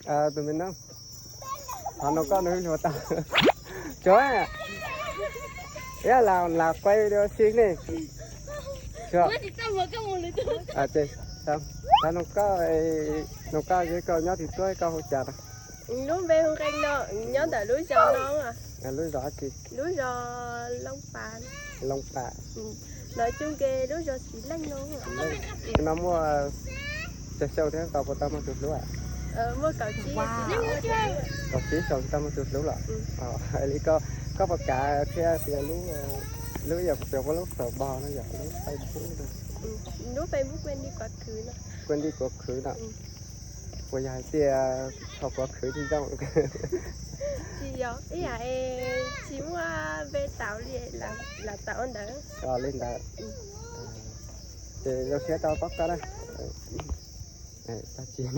Tus me no, qhov no koj nws hluas tau. Tsuav, ib las quay video si ne. Tsuav, qhov no koj, no koj, koj nyob twg tuaj, koj hu cas no? Lub npe hu Nqeej no, nyob ntawm lub zos no. Lub zos dab tsi? Lub zos Looj Pas. Looj Pas. Lawv cug nce lub zos Txiv Leej no. No muaj tsawg xyoo thiab koj puas tau muaj tus hlub? Muaj kaum tsib, kaum tsib xyoo tsis tau muaj tus hlub lawm. Li koj, koj puas kav thiab tias lub, lub yog kuv piav lub Profile no yog lub Facebook no? Lub Facebook Wendy Kuav Khwv no. Wendy Kuav Khwv no. Puas yog hais tias thaum kuv khwv tsis zoo? Tsis yog, ib yam es tsis muaj npe tau li, lam tau ua ntawd. Li ntawd. Ces zoo siab tau paub koj na. Tag tsis